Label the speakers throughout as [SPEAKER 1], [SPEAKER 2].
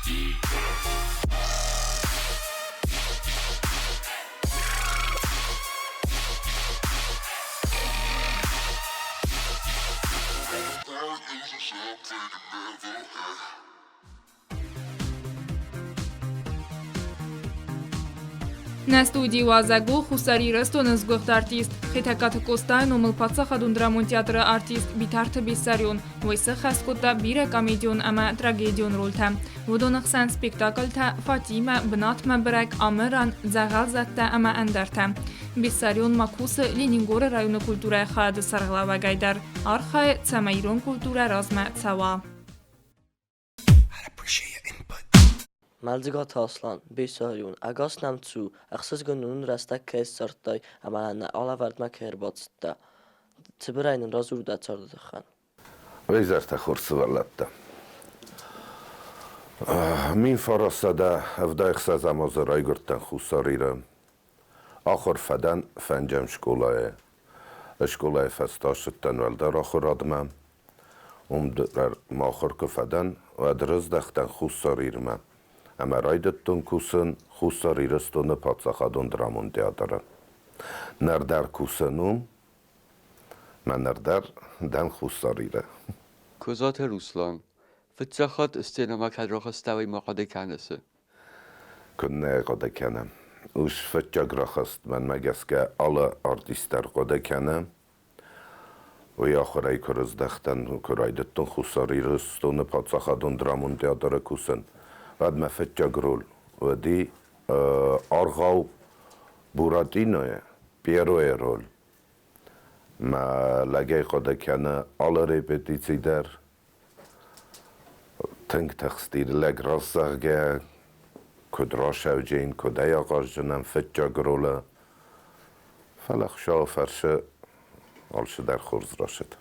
[SPEAKER 1] Нӕ студийы уазӕг у Хуссар Ирыстоны сгуыхт артист, Хетӕгкаты Къостайы номыл паддзахадон драмон театры артист Битарты Бессарион. Уый сӕххӕст кодта бирӕ комедион ӕмӕ трагедион рольтӕ. Уыдоны хсӕн спектакльтӕ «Фатимӕ», «Бынатмӕ бырӕг», «Амыран», «Дзӕгъӕлзӕдтӕ» ӕмӕ ӕндӕртӕ. Бессарион ма кусы Ленингоры районы культурӕйы хайады сӕргълӕууӕгӕй дӕр. Архайы, цӕмӕй ирон культурӕ размӕ цӕуа.
[SPEAKER 2] Мӕлдзыгаты Аслан, Бессарион, ӕгас нӕм цу, ӕхсызгон нын рӕстӕг кӕй ссардтай ӕмӕ нӕ алӕвӕрдмӕ кӕй ӕрбацыдтӕ. Цыбырӕй нын радзур дӕ царды тыххӕн.
[SPEAKER 3] Изӕртӕ хорз сывӕллӕттӕ. 1976 азы райгуырдтӕн Хуссар Иры. Ахуыр фӕдӕн фӕнджӕм скъолайы. Скъолайы фӕстӕ ссыдтӕн уӕлдӕр ахуырадмӕ. Уым дӕр ма ахуыр куы фӕдӕн, уӕд рыздӕхтӕн Хуссар Ирмӕ ӕмӕ райдыдтон кусын Хуссар Ирыстоны паддзахадон драмон театры. Ныр дӕр кусын уым, мӕ ныр дӕр дӕн Хуссар Иры.
[SPEAKER 4] Козаты Руслан, фыццаг хатт сценӕмӕ кӕд рахызтӕ, уый ма хъуыды кӕныс?
[SPEAKER 3] Куыннӕ хъуыды кӕны. Ус фыццаг рахызт, мӕнмӕ гӕсгӕ, алы артист дӕр хъуыды кӕны. Уый ахуырӕй куы рыздӕхтӕн, куы райдыдтон Хуссар Ирыстоны паддзахадон драмон театры кусын, уӕд мӕ фыццаг роль уыди аргъау Буратинойы Пьеройы роль. Мӕ лӕгӕй хъуыды кӕны алы репетици дӕр. Тынг тыхсти лӕг раззӕгъгӕ, куыд расӕвджын, куыд ӕй ахъаздзынӕн фыццаг ролы. Фӕлӕ Хуыцауы фӕрцы алцыдӕр хорз рацыд.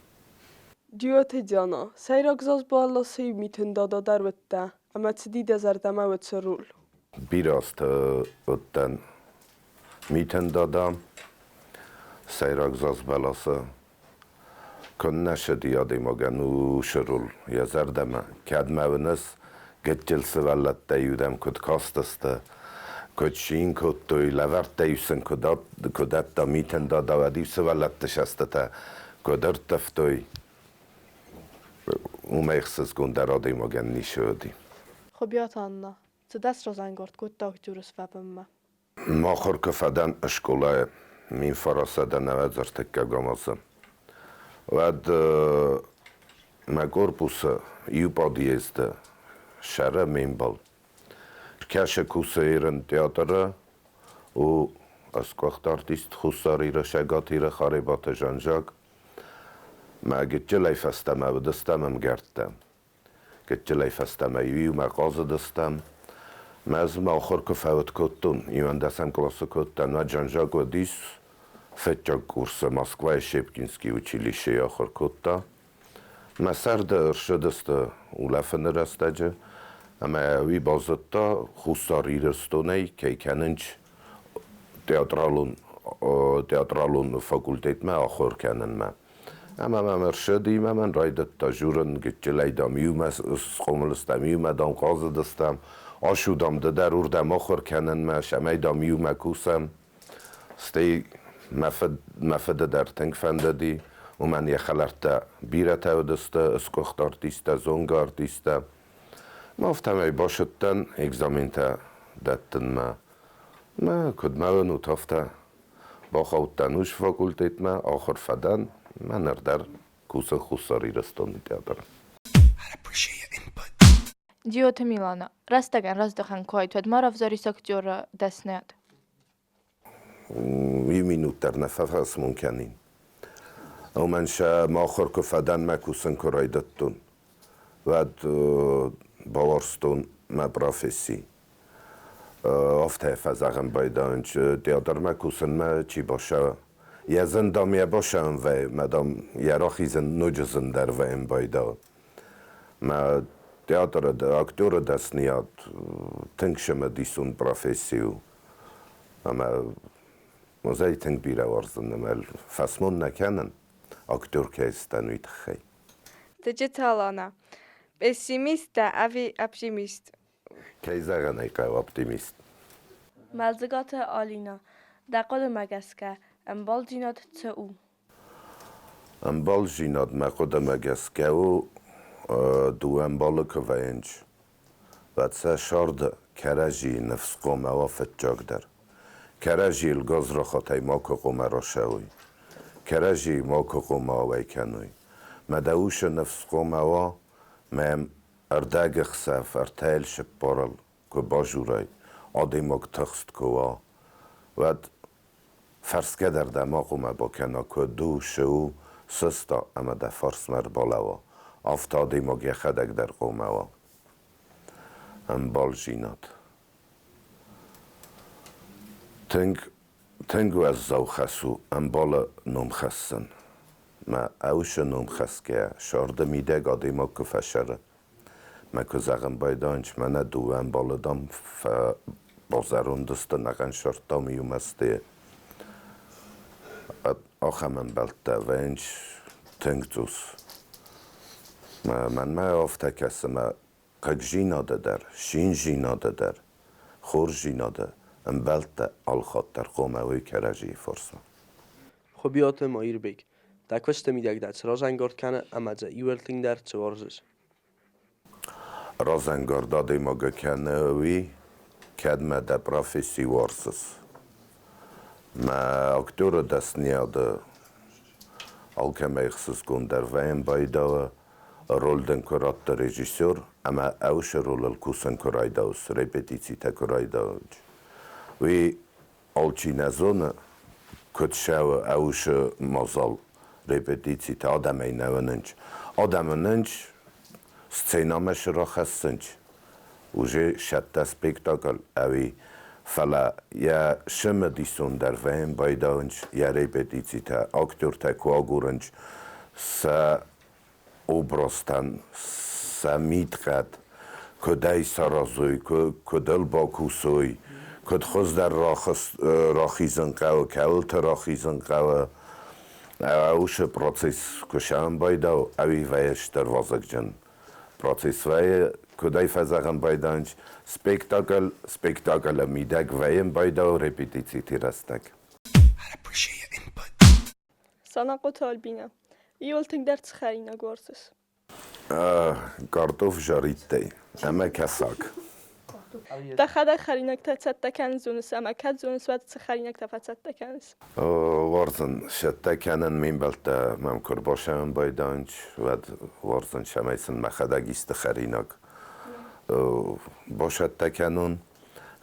[SPEAKER 5] Джиоты Диана, сӕйраг зазбӕласы Митын Дада дӕр уыдтӕ, ӕмӕ цыди дӕ зӕрдӕмӕ уыцы роль?
[SPEAKER 3] Бирӕ азты уыдтӕн Митын Дада, сӕйраг зазбӕласы. Куыннӕ ссыди адӕймагӕн уыцы роль йӕ зӕрдӕмӕ, кӕд мӕ уыныс, гыццыл сывӕллӕттӕ-иу дӕм куыд кастысты, куыд цин кодтой, лӕвӕрттӕ-иу сын куы дӕтта Митын Дада, уӕд-иу сывӕллӕтты сӕстытӕ куыд ӕрттывтой, уымӕй ӕхсызгондӕр адӕймагӕн ницы уыди.
[SPEAKER 5] Хуыбиаты Анна, цы дӕ сразӕнгард кодта актеры суӕвынмӕ?
[SPEAKER 3] Махуыр куы фӕдӕн скъолайы 1993 азы, уӕд мӕ корпусы иу подъезды сӕры ме мбал кӕсы кусы Ирон театры, у ӕсгуыхт артист Хуссар Иры Цӕгат Иры Харебаты Жан-Жак. Мӕ гыццылӕй фӕстӕмӕ уыдыстӕм ӕмгӕрттӕ. Гыццылӕй фӕстӕмӕ иумӕ хъазыдыстӕм. Мӕ ӕз ма ахуыр куы фӕуд кодтон, иуӕндӕсӕм къласы куы уыдтӕн, уӕд Жан-Жак уыдис фыццаг курсы Москвайы Щепкинский училищейы ахуыр кодта. Мӕ сӕрды ӕрцыдысты улӕфыны рӕстӕджы, ӕмӕ уый базыдта, Хуссар Ирыстонӕй кӕй кӕнынц театралон, театралон факультетмӕ ахуыр кӕнынмӕ. Ӕмӕ мӕм ӕрсыди ӕмӕ мӕн райдыдта журын, гыццылӕй, дам, иумӕ схъомыл стӕм, иумӕ, дам, хъазыдыстӕм, ацу, дам, ды дӕр уырдӕм ахуыр кӕнынмӕ, цӕмӕй, дам, иумӕ кусӕм. Стӕй мӕ фыд, мӕ фыды дӕр тынг фӕндыди, уымӕн йӕ хӕлӕрттӕ бирӕтӕ уыдысты, сгуыхт артисттӕ, зонгӕ артисттӕ. Мӕ афтӕмӕй басыдтӕн экзаментӕ дӕттынмӕ. Мӕ куыд мӕ уынут, афтӕ Бахаудтӕн ус факультетмӕ, ахуыр фӕдӕн, мӕ ныр дӕр кусын Хуссар Ирыстоны театры.
[SPEAKER 6] Джиоты Милана, рӕстӕгӕн раздӕхӕн куы уайд, уӕд ма равзарис актеры дӕсныйад?
[SPEAKER 3] Иу минут дӕр нӕ фӕфӕсмон кӕнин. Уымӕн сӕ мӕ ахуыр куы фӕдӕн, мӕ кусын куы райдыдтон, уӕд бауарзтон мӕ професси. Афтӕ фӕзӕгъын байдайынц, театрмӕ кусынмӕ чи бацӕуы, йӕ зын, дам, йӕ бацӕуын вӕййы, мӕ, дам, йӕ рахизын ноджы зындӕр вӕййын байдайы. Мӕ театры актеры дӕсныйад тынг цымыдисон професси у ӕмӕ ӕз ӕй тынг бирӕ уарзын ӕмӕ фӕсмон нӕ кӕнын, актер кӕй сдӕн, уый тыххӕй.
[SPEAKER 7] Тыджыты Алана, пессимист дӕ ӕви оптимист?
[SPEAKER 3] Кӕй зӕгъын ӕй хъӕуы, оптимист.
[SPEAKER 7] Мӕлдзыгаты Алинӕ, дӕ хъуыдымӕ гӕсгӕ, ӕмбалдзинад цы у?
[SPEAKER 3] Ӕмбалдзинад мӕ хъуыдымӕ гӕсгӕ у, дыууӕ ӕмбалы куы вӕййынц, уӕд сӕ сӕрды кӕрӕдзийы ныфс хъуамӕ уа фыццагдӕр. Кӕрӕдзийыл гадзрахатӕй макуы хъуамӕ рацӕуой, кӕрӕдзийы макуы хъуамӕ ауӕй кӕной. Мӕ дӕ усы ныфс хъуамӕ уа, мӕ йӕм ӕрдӕгӕхсӕв ӕртӕйыл цыппарыл куы базурай, адӕймаг тыхст куы уа, уӕд фӕрсгӕ дӕр дӕ ма хъуамӕ бакӕна, куыд у, цы у, сыста ӕмӕ дӕ фарсмӕ ӕрбалӕууа. Афтӕ адӕймаг йӕхӕдӕг дӕр хъуамӕ уа. Ӕмбалдзинад. Тынг, тынг уӕззау хӕс у ӕмбалы ном хӕссын. Мӕ ӕусы ном хӕсгӕйӕ, сӕрды мидӕг адӕймаг куы фӕсӕры, Мӕ куы зӕгъын байдайынц, мӕнӕ дыууӕ ӕмбалы, дам, базӕронд сты, нӕхъӕн сырдтам иумӕ сты. Ахӕм ӕмбӕлттӕ вӕййынц тынг цъус. Мӕнмӕ афтӕ кӕсы, мӕ хъыгдзинады дӕр, циндзинады дӕр, хорздзинады ӕмбӕлттӕ алыхатт дӕр хъуамӕ уой кӕрӕдзийы фарсмӕ.
[SPEAKER 8] Хуыбиаты Мӕирбег, дӕ куысты мидӕг дӕ цы разӕнгард кӕны ӕмӕ дзы иуыл тынгдӕр цы уарзыс?
[SPEAKER 3] Разӕнгард адӕймагы кӕны уый, кӕд мӕ дӕ професси уарзыс. Мӕ актеры дӕсныйады алкӕмӕй ӕхсызгондӕр вӕййын байдауы, роль дын куы радты режиссер ӕмӕ ӕусы ролыл кусын куы райдауыс, репетицитӕ куы райдауыс. Уый алчи нӕ зоны, куыд цӕуы ӕусы мадзал, репетицитӕ адӕмӕй нӕ уынынц. Адӕм уынынц, сценӕмӕ цы рахӕссынц, уже сӕттӕ спектакль ӕви, фӕлӕ йӕ цымыдисондӕр вӕййын байдауынц йӕ репетицитӕ, актертӕ куы агурынц сӕ образтӕн сӕ мидхъӕд куыдӕй саразой, куыд ыл бакусой, куыд хуыздӕр рахизын хъӕуы, кӕуылты рахизын хъӕуы. Уыцы процесс куы сӕмбайдау, ӕви вӕййы стыр вазыгджын процесс вӕййы, куыд ӕй фӕзӕгъын байдайынц, спектакль спектаклы мидӕг вӕййын байдауы репетициты рӕстӕг.
[SPEAKER 5] Санахъоты Альбинӕ, иуыл тынгдӕр цы хӕринаг уарзыс?
[SPEAKER 3] Картоф жариттӕй ӕмӕ кӕсаг.
[SPEAKER 5] Дӕхӕдӕг хӕринӕгтӕ цӕттӕ кӕнын зоныс ӕмӕ кӕд зоныс, уӕд цы хӕринӕгтӕ фӕцӕттӕ кӕныс?
[SPEAKER 3] Уарзын цӕттӕ кӕнын ме мбӕлттӕ мӕм куы ӕрбацӕуын байдайынц, уӕд уарзын, цӕмӕй сын мӕхӕдӕг исты хӕринаг бацӕттӕ кӕнон.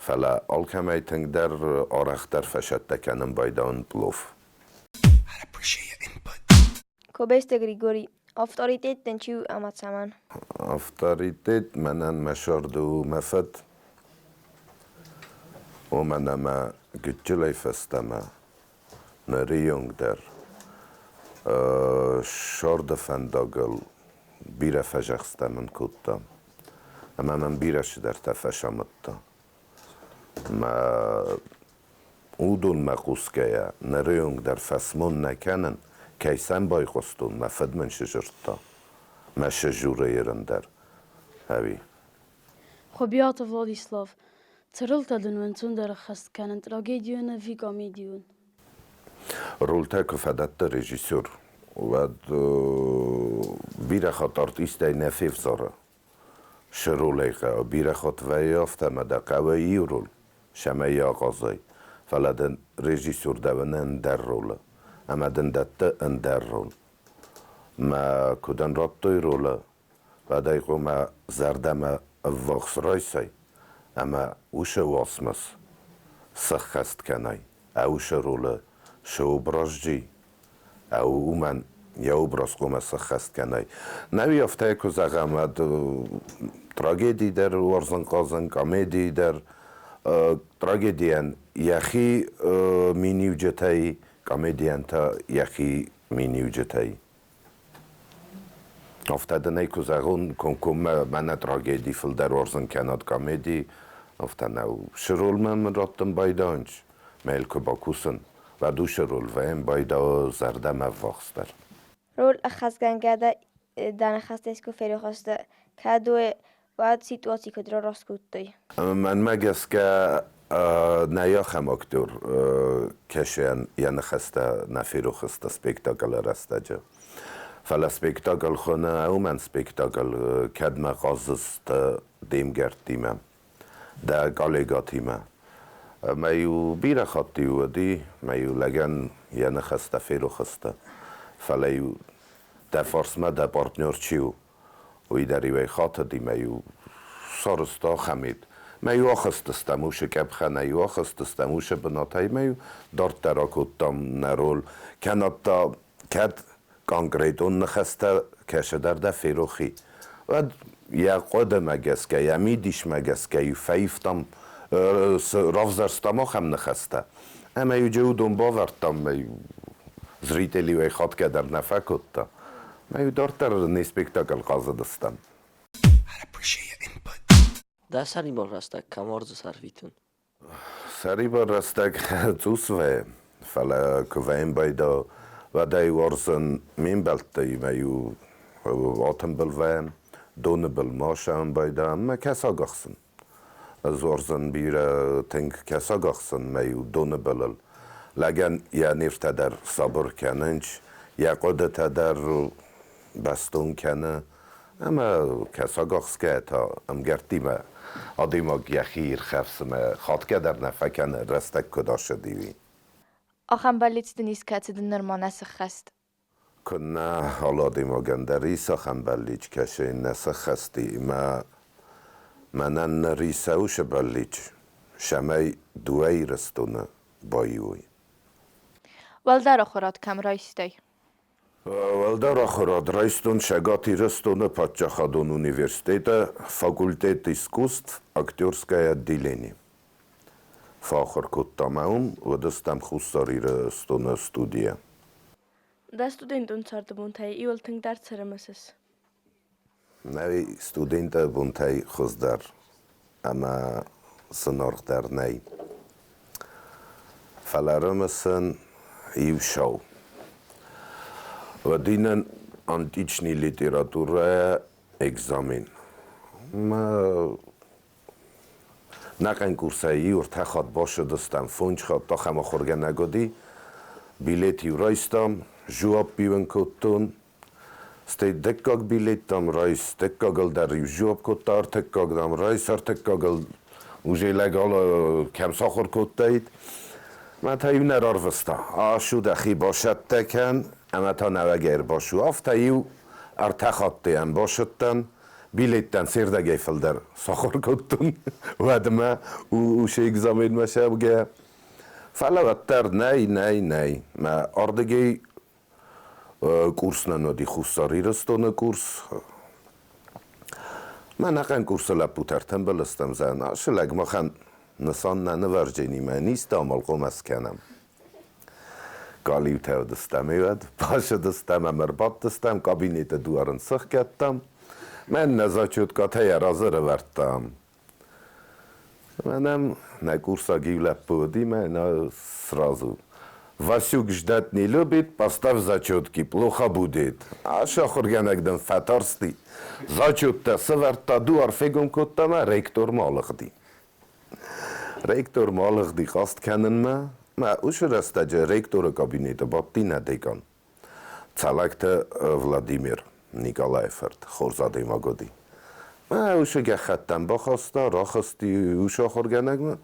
[SPEAKER 3] Фӕлӕ алкӕмӕй тынгдӕр арӕхдӕр фӕцӕттӕ кӕнын байдайын плов.
[SPEAKER 9] Кобесты Григорий, авторитет дын чи у ӕмӕ цӕмӕн?
[SPEAKER 3] Авторитет мӕнӕн мӕ зӕрды у мӕ фыд, уымӕн ӕмӕ гыццылӕй фӕстӕмӕ нырыйонг дӕр сӕрды фӕндагыл бирӕ фӕзӕхстӕ мын кодта ӕмӕ мӕм бирӕ цыдӕртӕ фӕсамыдта. Мӕ Уыдонмӕ хъусгӕйӕ, ныры онг дӕр фӕсмон нӕ кӕнын, кӕй сӕм байхъуыстон, мӕ фыд мын сдзырдта. Мӕ сызуры ерын дӕр, ӕви?
[SPEAKER 10] Хуыбиаты Владислав, Цырылтӕ дын ӕнцондӕр ӕххӕст кӕнын трагедион ӕви комедион?
[SPEAKER 3] Рольтӕ куы фӕдӕтты режиссер, уӕд бирӕ хатт артисттӕй нӕ февзары. Цы ролӕй хъӕуы, бирӕ хатт вӕййы афтӕ, ӕмӕ дӕ хъӕуы иу роль, цӕмӕй йӕ ахъазай, фӕлӕ дын режиссер дӕуӕн ӕндӕр ролы ӕмӕ дын дӕтты ӕндӕр роль. Мӕ куы дын радтой ролы, уӕд ӕй хъуамӕ зӕрдӕмӕ ӕввахс райсай ӕмӕ уыцы уацмыс сӕххӕст кӕнай, ӕусы ролы цы образджи уымӕн йӕ образ хъуамӕ сӕххӕст кӕнай. Нӕуи афтӕ куы зӕгъӕм, уӕд трагеди дӕр уарзын хъазын, комеди дӕр. Трагедийӕн йӕхи миниуджытӕй, комедийӕн та йӕхи миниуджытӕй. Афтӕ дын ӕй куы зӕгъон, комкоммӕ мӕнӕ трагеди фылдӕр уарзын кӕнӕд комеди, афтӕ нӕу. Цы ролмӕ мын раттын байдайынц, мӕ йыл куы бакусын, уӕд уыцы роль вӕййын байдауы зӕрдӕмӕ ӕввахсдӕр.
[SPEAKER 9] Роль ӕххӕстгӕнгӕ дӕ ныхӕстӕ искуы ферох сты, кӕд уый Уӕд ситуаци куыд рараст кодтай?
[SPEAKER 3] Мӕнмӕ гӕсгӕ, нӕй ахӕм актер, кӕсӕн йӕ ныхӕстӕ нӕ ферох сты спектаклы рӕстӕджы. Фӕлӕ спектакль хуыны уымӕн спектакль, кӕдмӕ хъазыс де мгӕрттимӕ, дӕ коллегатимӕ. Ӕмӕ-иу бирӕ хатт-иу уыди, мӕ-иу лӕгӕн йӕ ныхӕстӕ ферох сты. Фӕлӕ-иу дӕ фарсмӕ дӕ партнер чи у, уый дӕр-иу ӕй хатыди мӕ-иу сарӕзта ахӕм Мӕ-иу ахызтыстӕм уыцы къӕпхӕнӕй-иу ахызтыстӕм уыцы бынатӕй мӕ-иу дарддӕр акодтам нӕ роль. Кӕнӕд та кӕд конкретон ныхӕстӕ кӕцыдӕр дӕ ферох и, уӕд йӕ хъуыдымӕ гӕсгӕ, йӕ мидисмӕ гӕсгӕ-иу фӕивтам, равзӕрстам ахӕм ныхӕстӕ. Ӕмӕ-иу джы уыдон бавӕрдтам, мӕ-иу зритель-иу ӕй хатгӕ дӕр нӕ фӕкодта. Мӕ-иу дарддӕр не спектакль хъазыдыстӕм.
[SPEAKER 2] Дӕ сӕрибар рӕстӕг кӕм уарзыс ӕрвитын?
[SPEAKER 3] Сӕрибар рӕстӕг цъус вӕййы, фӕлӕ куы вӕййын байдӕ, уӕд ӕй уарзын ме мбӕлттимӕ-иу атымбыл вӕййӕм, доны былмӕ ссӕуын байдайӕм ӕмӕ кӕсаг ахсын. Ӕз уарзын бирӕ тынг кӕсаг ахсын мӕ-иу доны былыл. Лӕгӕн йӕ нервтӕ дӕр сабыр кӕнынц, йӕ хъуыдытӕ дӕр бӕстон кӕны ӕмӕ кӕсаг ахсгӕйӕ та ӕмгӕрттимӕ адӕймаг йӕхи ирхӕфсы мӕ хатгӕ дӕр нӕ фӕкӕны, рӕстӕг куыд ацыди, уый.
[SPEAKER 6] Ахӕм бӕллиц дын искӕцы дын нырма нӕ сыххӕст?
[SPEAKER 3] Куыннӕ алы адӕймагӕн дӕр ис ахӕм бӕллиц, кӕцы йын нӕ сӕххӕст и ӕмӕ мӕнӕн ныр ис уыцы бӕллиц, цӕмӕй дыууӕ Ирыстоны баиу уой.
[SPEAKER 6] Уӕлдӕр ахуырад кӕм райстай?
[SPEAKER 3] Уӕлдӕр ахуырад райстон Цӕгат Ирыстоны паддзахадон университеты факультет искусств актерское отделение. Фӕахуыр кодтам ӕм, уыдыстӕм Хуссар Ирыстоны студийӕ.
[SPEAKER 7] Дӕ студентон царды бонтӕй иуыл тынгдӕр цы рымысыс?
[SPEAKER 3] Нӕ студенты бонтӕй хуыздӕр ӕмӕ зынаргъдӕр нӕй. Фӕлӕ рымысын иу сау. Уӕд иннӕ античный литературӕйӕ экзамен. Мӕ Нӕ конкурсӕй иу ӕртӕ хатт бацыдыстӕм, фондз хатт ахӕм ахуыргӕнӕг уыди. Билет-иу райстам, жуапп-иу ын кодтон. Стӕй дыккаг билет, дам, райс, дыккагыл дӕр-иу жуапп кодта, ӕртыккаг, дам, райс, ӕртыккагыл уже лӕгал кӕм сахуыр кодтаид. Мӕ та-иу нӕ рарвыста. Ацу, дӕхи басӕттӕ кӕн, ӕмӕ та нӕуӕгӕй ӕрбацу. Афтӕ-иу ӕртӕ хатты йӕм басыдтӕн. Билеттӕн се рдӕгӕй фылдӕр сахуыр кодтон, уӕдмӕ усе экзаменмӕ сӕвгӕ. Фӕлӕ уӕддӕр нӕй, нӕй, нӕй. Мӕ ардыгӕй курс нӕ уыди Хуссар Ирыстоны курс. Мӕ ӕнӕхъӕн курсы лӕппутӕ ӕртӕмбӕлыстӕм зӕгъын, ацы лӕг махӕн нысан нӕ нывӕрдженимӕ низтӕ амалхъом ӕскӕнӕм. Галиутӕ уыдыстӕм уӕд, бацыдыстӕм ӕмӕ ӕрбадтыстӕм, кабинеты дуар ын сыхгӕдтам. Мӕн нӕ зачеткатӕ йӕ разы ӕрӕвӕрдтам. Мӕнӕн нӕ курсаг иу лӕппу уыди, мӕнӕ сразу Васюк ждать не любит, поставь зачетки, плохо будет. Ас ахуыргӕнӕг дын фӕтарсти. Зачеттӕ сӕвӕрдта, дуар фегом кодта мӕ ректормӕ алыгъди. Ректор ма алыгъди хъаст кӕнынмӕ. Мӕ уыцы рӕстӕджы ректоры кабинеты бадти нӕ декан. Цӕлӕгты Владимир Николайы фырт, хорз адӕймаг уыди. Мӕ уыцы гӕххӕттӕм бахаста, рахызти уыцы ахуыргӕнӕгмӕ.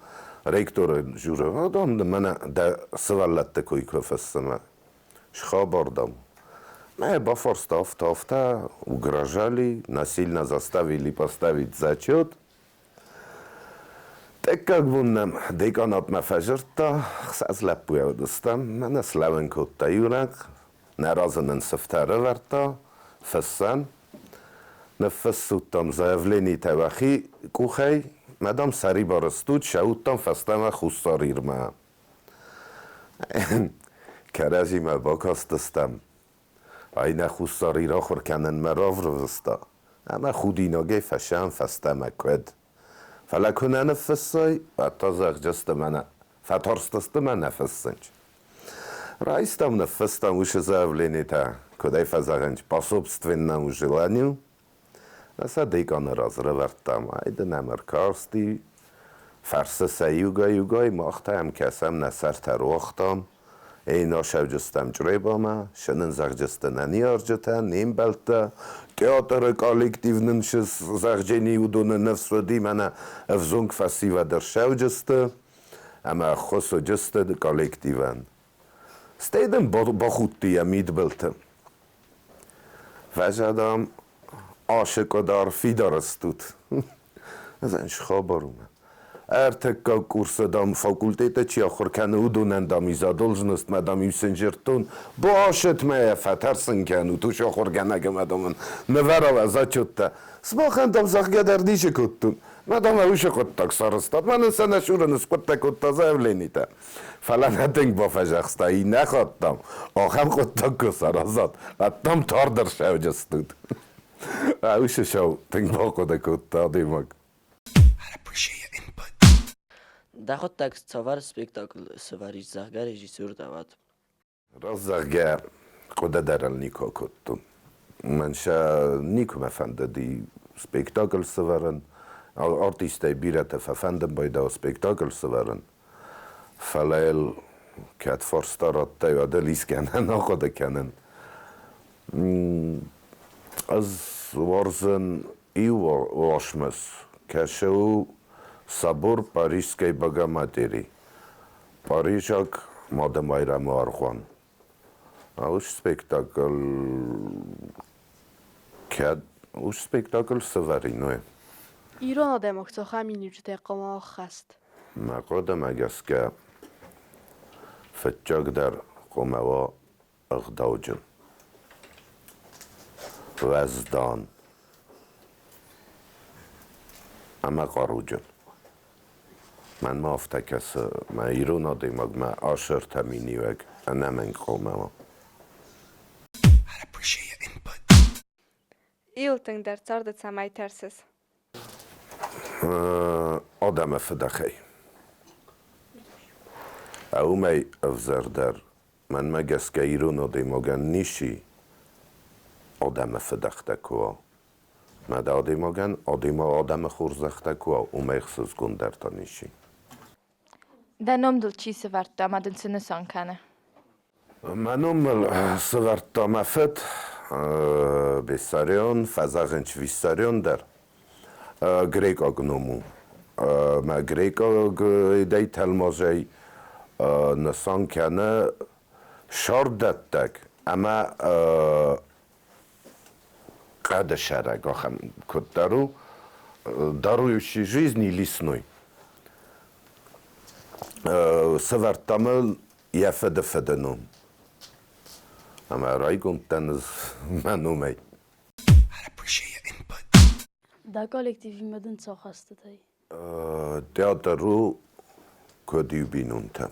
[SPEAKER 3] Ректоры журы, адӕм мӕнӕ дӕ сывӕллӕтты кой куы фыссы мӕ. Схабар, дам. Мӕ бафарста афтӕ, афтӕ, угрожали, насильно заставили поставить зачет. Дыккаг бон нӕм деканатмӕ фӕзырдта, ӕхсӕз лӕппуйӕ уыдыстӕм, мӕнӕ слӕууын кодта иу рӕнхъ, нӕ разы нын сыфтӕ ӕрӕвӕрдта, фыссӕн. Ныффыссудтам заявленитӕ уӕхи къухӕй, мӕ, дам, сӕрибар стут, сӕудтам фӕстӕмӕ Хуссар Ирмӕ. Кӕрӕдзимӕ бакастыстӕм. Ай нӕ Хуссар Ир ахуыр кӕнынмӕ раврывыста, ӕмӕ худинагӕй фӕсӕм фӕстӕмӕ куыд. Фӕлӕ куы нӕ ныффыссай, уӕд та зӕгъдзысты мӕнӕ, фӕтарстысты мӕ нӕ фыссынч. Райстам, ныффыстам уыцы заявленитӕ, куыдӕй фӕзӕгъынч, по собственному желанию. Нӕ сӕ деканы раз ӕрӕвӕрдтам, ай дын ӕм ӕркасти, фӕрсы сӕ иугай-иугай, мах та йӕм кӕсӕм, нӕ сӕртӕ руагътам. Ей, насӕуджыстӕм Чъребамӕ, сӕ нын зӕгъджысты нӕ ныййарджытӕ, не мбӕлттӕ, театры коллектив нын зӕгъджени уыдоны ныфс уыди, мӕнӕ ӕвзонг фӕсивӕд ӕрсӕуджысты ӕмӕ ӕххуыс уыдысты коллективӕн. Стӕй дын бахудти йӕ мидбылты. Фӕзӕдам ашы къуыдар фидар стут. Ӕз схабар у мӕ. Ӕртыккаг курсы, дам, факультеты чи ахуыр кӕны, уыдонӕн, дам, и задолженность мӕ, дам, иу сынжырдтон. Башыт мӕ йӕ фӕтӕрсын кӕнут, уыцы ахуыргӕнӕг ӕмӕ, дам, ын нывӕрала зачеттӕ. Сымахӕн, дам, зӕгъгӕ дӕр ницы кодтон. Мӕ, дам, уыцы хъуыддаг сарӕзтат. Мӕнӕн сӕ нӕ суры ныскъуыдтӕ кодта заявленитӕ. Фӕлӕ нӕ тынг бафӕдзӕхста, иннӕ хатт, дам, ахӕм хъуыддаг куы саразат, уӕд, дам, тардӕр сӕвджыстут. Уыцы сау тынг бахъуыды кодта адӕймаг.
[SPEAKER 2] Дӕхуыдтӕг цавӕр спектакль сӕвӕрис, зӕгъгӕ, режиссер дӕ уӕд?
[SPEAKER 3] Раст зӕгъгӕ, хъуыды дӕр ыл никуы акодтон. Мӕн сӕ никуы мӕ фӕндыди спектакль сӕвӕрын. Артисттӕй бирӕтӕ фӕфӕндын байдауы спектакль сӕвӕрын. Фӕлӕ йыл кӕд фарста радтай, уӕд ыл искӕнӕн ахъуыды кӕнын. Ӕз уарзын иу уасмыс, кӕцы у Собор Парижской Богоматери, Парижаг Мады-Майрӕмы аргъуан. Уыцы спектакль кӕд уыцы спектакль сӕвӕрин, уый.
[SPEAKER 5] Ирон адӕмаг цахӕм миниуджытӕй хъуамӕ ӕххӕст?
[SPEAKER 3] Мӕ хъуыдымӕ гӕсгӕ, фыццагдӕр хъуамӕ уа ӕгъдауджын, уӕздан ӕмӕ хъаруджын. Мӕнмӕ афтӕ кӕсы, мӕ ирон адӕймагмӕ ацы ӕртӕ миниуӕг ӕнӕмӕнг хъуамӕ уа.
[SPEAKER 11] Иуыл тынгдӕр царды цӕмӕй тӕрсыс?
[SPEAKER 3] Адӕмы фыдӕхӕй. Уымӕй ӕвзӕрдӕр, мӕнмӕ гӕсгӕ, ирон адӕймагӕн ницы адӕмы фыдӕхтӕ куы уа. Мӕ адӕймагӕн адӕмы хорзӕхтӕ куы уа, уымӕй ӕхсызгондӕр та ницы.
[SPEAKER 6] Дӕ ном дыл чи сӕвӕрдта ӕмӕ дын цы нысан кӕны?
[SPEAKER 3] Мӕ ном мыл сӕвӕрдта мӕ фыд Бессарион, фӕзӕгъынц Виссарион дӕр. Грекъаг ном у. Мӕ грекъаг тӕлмазӕй нысан кӕны сӕрдӕттӕг ӕмӕ хъӕды сӕрӕг ахӕм куыддӕр у, дарующий жизни лесной. Сӕвӕрдта мыл йӕ фыды фыды ном. Ӕмӕ райгонд дӕн ӕз мӕ номӕй.
[SPEAKER 10] Дӕ коллективимӕ дын цы ахастытӕй?
[SPEAKER 3] Театр у куыд иу бинонтӕ.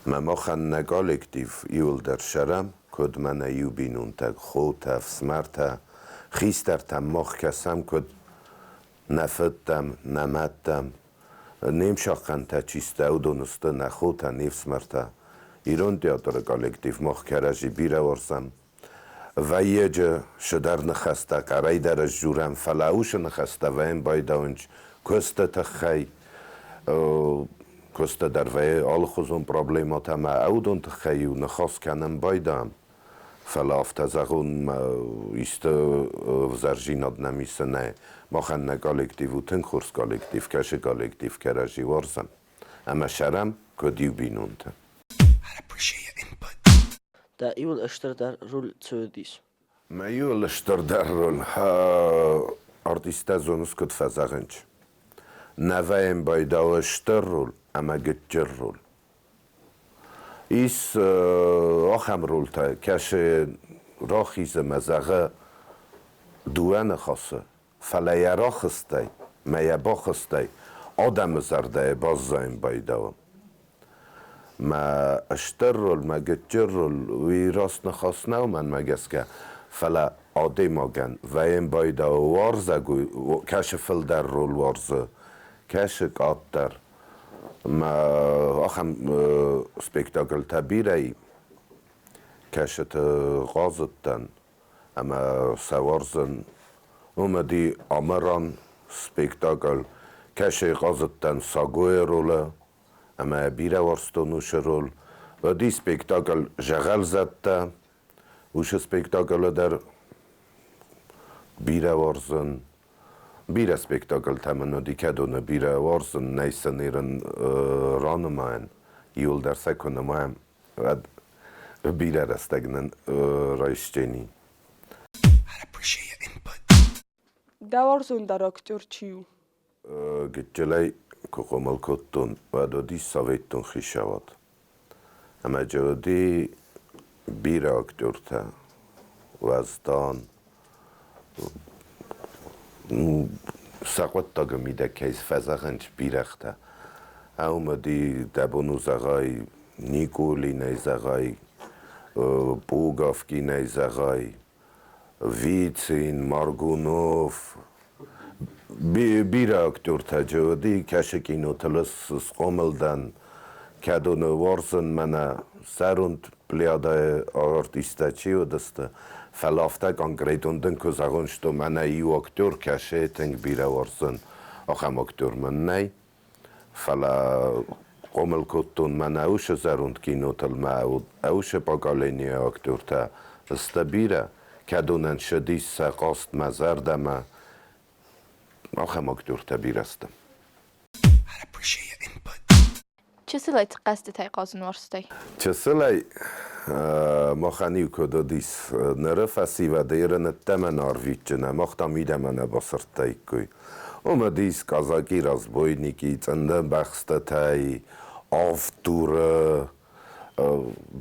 [SPEAKER 3] Мӕ махӕн нӕ коллектив иуылдӕр сӕрӕм, куыд мӕнӕ иу бинонтӕ, хотӕ, ӕфсымӕртӕ, хистӕртӕм мах кӕсӕм, куыд нӕ фыдтӕм, нӕ мӕдтӕм. Не мсахъхъӕнтӕ чи сты, уыдон сты нӕ хотӕ, не фсымӕртӕ. Ирон театры коллектив мах кӕрӕдзи бирӕ уарзӕм. Вӕййӕджы цыдӕр ныхӕстӕ хъӕрӕй дӕр сдзурӕм, фӕлӕ уыцы ныхӕстӕ вӕййын байдауынц куысты тыххӕй. Куысты дӕр вӕййы алыхуызон проблемӕтӕ ӕмӕ уыдон тыххӕй-иу ныхас кӕнын байдайӕм. Фӕлӕ афтӕ зӕгъон, исты ӕвзӕрдзинад нӕм исы, нӕ. Махӕн нӕ коллектив у тынг хорз коллектив, кӕсы коллектив кӕрӕдзи уарзӕм ӕмӕ сӕрӕм, куыд иу бинонтӕ.
[SPEAKER 2] Дӕ иуыл стырдӕр роль цы уыдис?
[SPEAKER 3] Мӕ иуыл стырдӕр роль артисттӕ зонынц, куыд фӕзӕгъынц. Нӕ вӕййӕм байдауы стыр роль ӕмӕ гыццыл роль. Ис ахӕм ролтӕ, кӕцы рахизы мӕ зӕгъы дыууӕ ныхасы, фӕлӕ йӕ рахызтӕй мӕ йӕ бахызтӕй адӕмы зӕрдӕйы баззайын байдауы. Мӕ стыр роль, мӕ гыццыл роль, уый раст ныхас нӕу мӕнмӕ гӕсгӕ, фӕлӕ адӕймагӕн вӕййын байдауы уарзӕгой, кӕсы фылдӕр роль уарзы, кӕсы къаддӕр. Мӕ ахӕм спектакльтӕ бирӕ и, кӕсыты хъазыдтӕн ӕмӕ сӕ уарзын. Уымӕ Амыран спектакль, кӕсӕй хъазыдтӕн Сагойы ролы ӕмӕ бирӕ уарзтон уыцы роль. Уыди спектакль Зӕгъӕлзӕдтӕ. Уыцы спектаклы дӕр бирӕ уарзын. Бирӕ спектакльтӕ мын уыди, кӕдоны бирӕ уарзын, нӕй сын ирын ранымайӕн. Иуылдӕр сӕ куы нымайӕм, уӕд бирӕ рӕстӕг нын райсдзӕни.
[SPEAKER 5] Дӕ уарзондӕр актер чи у?
[SPEAKER 3] Гыццылӕй куы хъомыл кодтон, уӕд уыдис советон хицауад. Ӕмӕ дзы уыди бирӕ актертӕ, уӕздан, сӕ хъуыддаджы мидӕг кӕй фӕзӕгъынц бирӕгътӕ. Ӕм уыди, дӕ бон у зӕгъай, Никулинӕй зӕгъай, Пуговкинӕй зӕгъай, Вицин, Моргунов, бирӕ актертӕ дзы уыди, кӕсы кинотыл схъомыл дӕн, кӕдоны уарзын мӕнӕ зӕронд плеядӕйы артисттӕ чи уыдысты, фӕлӕ афтӕ конкретон дын куы зӕгъон, что мӕнӕ иу актер кӕсы тынг бирӕ уарзын, ахӕм актер мын нӕй. Фӕлӕ хъомыл кодтон мӕнӕ уыцы зӕронд кинотыл, мӕ уыцы поколенийы актертӕ сты бирӕ, кӕдонӕн ссыдис сӕ хъаст мӕ зӕрдӕмӕ, ахӕм актертӕ бирӕ сты.
[SPEAKER 6] Чысылӕй цы хъӕзтытӕй хъазын уарзтай?
[SPEAKER 3] Чысылӕй махӕн-иу куыд уыдис, ныры фӕсивӕды Иры ныддӕмӕ нӕ арвитджынӕ, мах та мидӕмӕ нӕ басырдтаиккой. Уым уыдис казаки, разбойники, цъынды бӕхстытӕй, авддуры,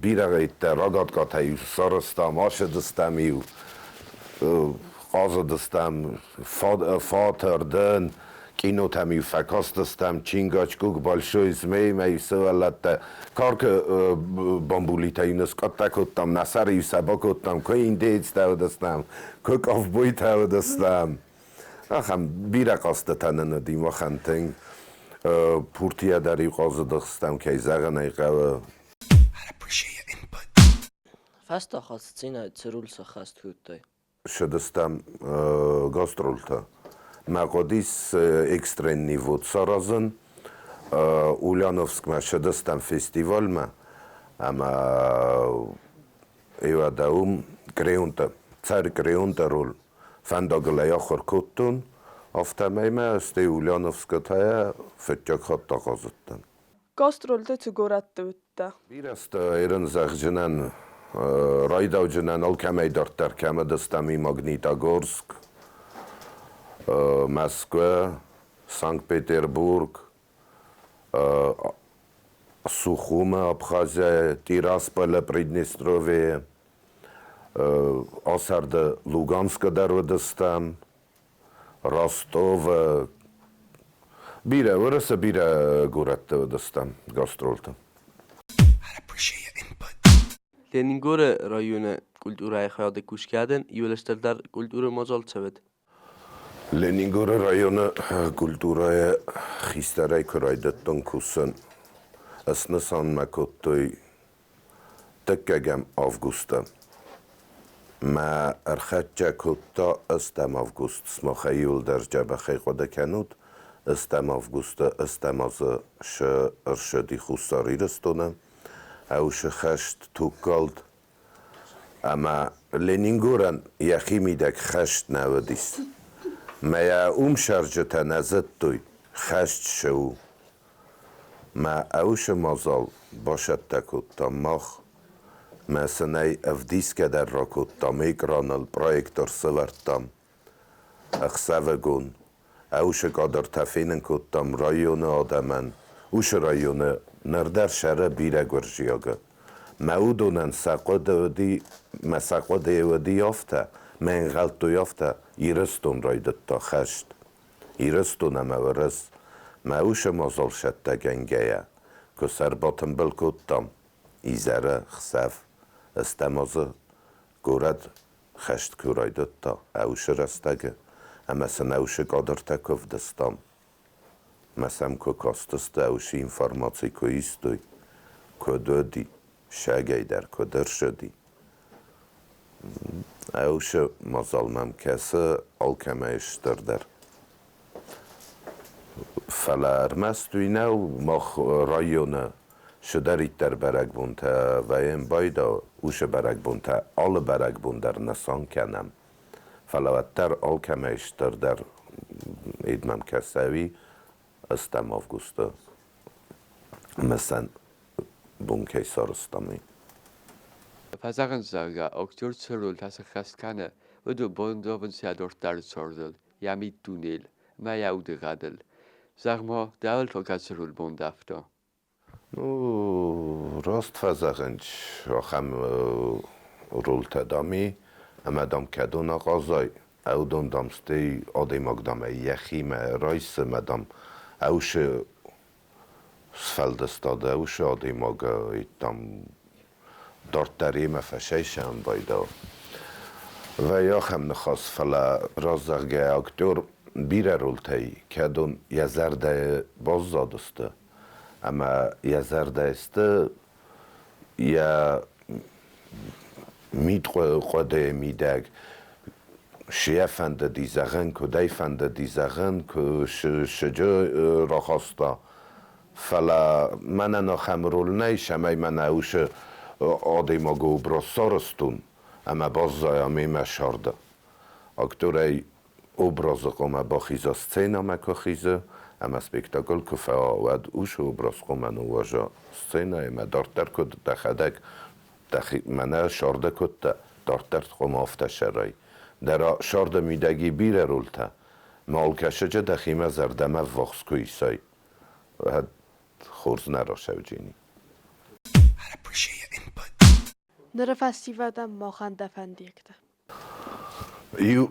[SPEAKER 3] бирӕгъӕйттӕ, рагатгатӕ-иу сарӕзтам, ацыдыстӕм-иу, хъазыдыстӕм фатӕрдын, кинотӕм-иу фӕкастыстӕм, Чингачгук, Большой змей-мӕ-иу сывӕллӕттӕ каркы бамбулитӕ-иу ныскъуыдтӕ кодтам, нӕ сӕры-иу сӕ бакодтам, куы индеецтӕ уыдыстӕм, куы ковбойтӕ уыдыстӕм. Ахӕм бирӕ хъӕзтытӕ нын уыди махӕн тынг. Пуртийӕ дӕр-иу хъазыдыстӕм, кӕй зӕгъын ӕй хъӕуы.
[SPEAKER 2] Фӕстаг хатт сценӕйы цы роль сӕххӕст кодтай?
[SPEAKER 3] Ссыдыстӕм гастролтӕ. Мӕ хъуыдис экстренный вод саразын. Ульяновскмӕ ссыдыстӕм фестивальмӕ ӕмӕ уӕдӕ уым Креонты, царь Креонты роль фӕндагыл ӕй ахуыр кодтон, афтӕмӕй мӕ стӕй Ульяновскы та фыццаг хатт ахъазыдтӕн.
[SPEAKER 5] Гастролты цы горӕтты уыдтӕ?
[SPEAKER 3] Бирӕ сты Ирын зӕгъджынӕн, райдауджынӕн алкӕмӕй дарддӕр кӕм уыдыстӕм и Магнитогорск, Мӕскуы, Санкт-Петербург, Сухумы, Абхазия, Тирасполы, Приднестровье, асӕрды Луганскы дӕр уыдыстӕм, Ростовы, бирӕ Уырысы бирӕ горӕтты уыдыстӕм гастролты.
[SPEAKER 8] Ленингоры районы культурӕйы хайады кусгӕ дӕн, иуыл стырдӕр культурон мадзал цӕуӕд.
[SPEAKER 3] Ленингоры районы культурӕйы хистӕрӕй куы райдыдтон кусын, снысан мӕ кодтой дыккӕгӕм августы. Мӕ ӕрхӕццӕ кодта ӕстӕм август. Сымахӕй иуылдӕр дзӕбӕхӕй хъуыды кӕнут, ӕстӕм августы ӕстӕм азы ӕрсыди Хуссар Ирыстоны ӕусы хӕст, тугкалд ӕмӕ Ленингорӕн йӕхи мидӕг хӕст нӕ уыдис. Мӕ йӕ уым сӕрджытӕ нӕ зыдтой, хӕст цы у. Мӕ ӕусы мадзал бацӕттӕ кодтам мах. Мӕ сын ӕй ӕвдисгӕ дӕр ракодтам экраныл, проектор сӕвӕрдтам. Ӕхсӕвыгон ӕусы кадртӕ фенын кодтам районы адӕмӕн. Уыцы районы ныр дӕр сӕры бирӕ гуырдзиагы. Мӕ уыдонӕн сӕ хъуыды уыди, мӕ сӕ хъуыдыйы уыди афтӕ, мӕ ӕнхъӕлдтой афтӕ, Ирыстон райдыдта хӕст. Ирыстон ӕмӕ Уырыс мӕ усы мозолсӕттӕгӕнгӕйӕ, куы сӕ ӕрбатымбыл кодтам изӕры хсӕв, стӕм азы горӕт хӕст куы райдыдта ӕусы рӕстӕджы ӕмӕ сын ӕусы кадртӕ куы ӕвдыстам, мӕ сӕм куы кастысты, ӕусы информаци куы истой, куыд уыди, сагӕй дӕр куыд ӕрсыди. Ӕушы мадзал мӕм кӕсы алкӕмӕй стырдӕр. Фӕлӕ ӕрмӕст уый нӕу, мах районы цыдӕриддӕр бӕрӕгбонтӕ вӕййӕм байдау, уыцы бӕрӕгбонтӕ алы бӕрӕгбон дӕр нысан кӕнӕм. Фӕлӕ уӕддӕр алкӕмӕй стырдӕр ид мӕм кӕсы ӕви ӕстӕм августы мысӕн бон кӕй сарӕзтам, уый.
[SPEAKER 4] Фӕзӕгъынц, зӕгъгӕ, актер цы рольтӕ сӕххӕст кӕны, уыдон бандавынц йӕ дарддӕры цардыл, йӕ миддунейыл ӕмӕ йӕ удыгъӕдыл. Зӕгъ-ма, дӕуыл та кӕцы роль бандӕвта?
[SPEAKER 3] Ну, раст фӕзӕгъынц, ахӕм рольтӕ, дам, и, ӕмӕ, дам, кӕдон ахъазай, ӕуыдон, дам, стӕй адӕймаг, дам, ӕй йӕхимӕ райсы ӕмӕ, дам, ӕусы сфӕлдыстад, ӕусы адӕймаг, дам, дарддӕр йемӕ фӕсӕйсӕн байдау. Вӕййы ахӕм ныхас, фӕлӕ раззӕгъгӕ актер бирӕ рольтӕй, кӕдон йӕ зӕрдӕйы баззадысты ӕмӕ йӕ зӕрдӕйы сты йӕ мидхъуыдыйы мидӕг, цы йӕ фӕндыди зӕгъын, куыд ӕй фӕндыди зӕгъын, куы сыджы рахаста. Фӕлӕ мӕнӕн ахӕм роль нӕй, цӕмӕй мӕнӕ уыцы адӕймагы образ сарӕзтон ӕмӕ баззайа мемӕ сӕрды. Актерӕй образы хъуамӕ бахиза сценӕмӕ куы хизы ӕмӕ спектакль куы фӕуа, уӕд уыцы образ хъуамӕ ныууаза сценӕйы ӕмӕ дарддӕр куыд дӕхӕдӕг дӕхи мӕнӕ сӕрды куыдтӕ, дарддӕр хъуамӕ афтӕ сӕрай. Дӕ сӕрды мидӕг и бирӕ рольтӕ, ма алкӕсӕджы дӕхимӕ зӕрдӕмӕ ввахс куы исай, уӕд хорз нӕ рацӕуджени.
[SPEAKER 5] Ныры фӕсивӕдӕн махӕн дӕ фӕндиӕгтӕ.
[SPEAKER 3] Иу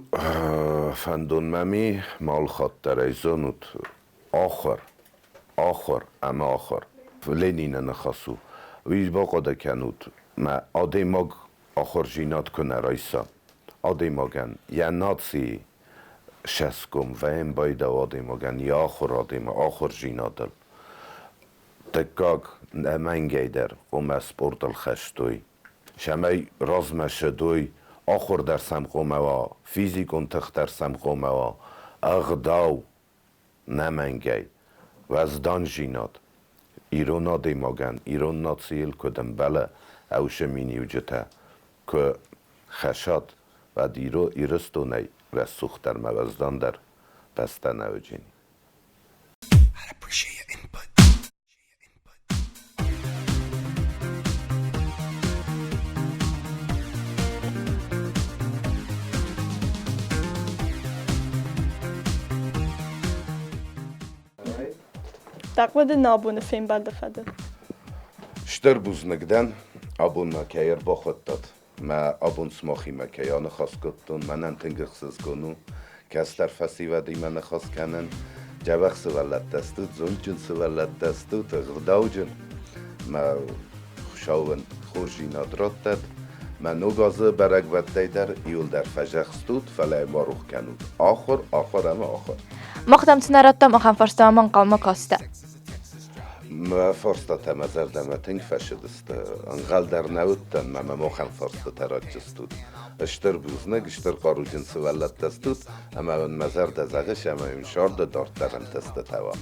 [SPEAKER 3] фӕндон мӕм и, мал хатт дӕр ӕй зонут, ахуыр, ахуыр ӕмӕ ахуыр. Ленины ныхас у. Уый бахъуыды кӕнут, мӕ адӕймаг ахуырдзинад куы нӕ райса, адӕймагӕн йӕ нацийы цӕсгом вӕййын байдауы адӕймагӕн йӕ ахуыр ахуырдзинадыл. Дыккаг, ӕнӕмӕнгӕй дӕр хъуамӕ спортыл хӕстой. Цӕмӕй размӕ цыдой, ахуыр дӕр сӕм хъуамӕ уа, физикон тых дӕр сӕм хъуамӕ уа, ӕгъдау нӕмӕнгӕй, уӕздандзинад. Ирон адӕймагӕн, ирон нацийыл куыд ӕмбӕлы ӕвсы миниуджытӕ куы хӕссат, уӕд Ирыстонӕй рӕсугъддӕр ӕмӕ уӕздандӕр бӕстӕ нӕ уыджени.
[SPEAKER 5] Дӕ хъуыды нӕ абоны фембӕлды фӕдыл?
[SPEAKER 3] Стыр бузныг дӕн, абон мӕ кӕй ӕрбахуыдтат. Мӕ абон сымахимӕ кӕй аныхас кодтон, мӕнӕн тынг ӕхсызгон у. Кӕстӕр фӕсивӕдимӕ ныхас кӕнын. Дзӕбӕх сывӕллӕттӕ стут, зондджын сывӕллӕттӕ стут, ӕгъдауджын. Мӕ Хуыцау уын хорздзинад раттӕд. Мӕ ног азы бӕрӕгбӕттӕй дӕр иуылдӕр фӕзӕгъстут, фӕлӕ ма рох кӕнут. Ахуыр, ахуыр ӕмӕ ахуыр.
[SPEAKER 6] Мах дӕм цы нӕ радтам, ахӕм фарста ӕмӕ ӕнхъӕлмӕ кастӕ.
[SPEAKER 3] Мӕ фарстатӕ мӕ зӕрдӕмӕ тынг фӕцыдысты. Ӕнхъӕл дӕр нӕ уыдтӕн, мӕ мӕм ахӕм фарстатӕ ратджыстут. Стыр бузныг, стыр хъаруджын сывӕллӕттӕ стут, ӕмӕ уын мӕ зӕрдӕ зӕгъы, цӕмӕй уын сӕрды дарддӕр ӕнтыстытӕ уа.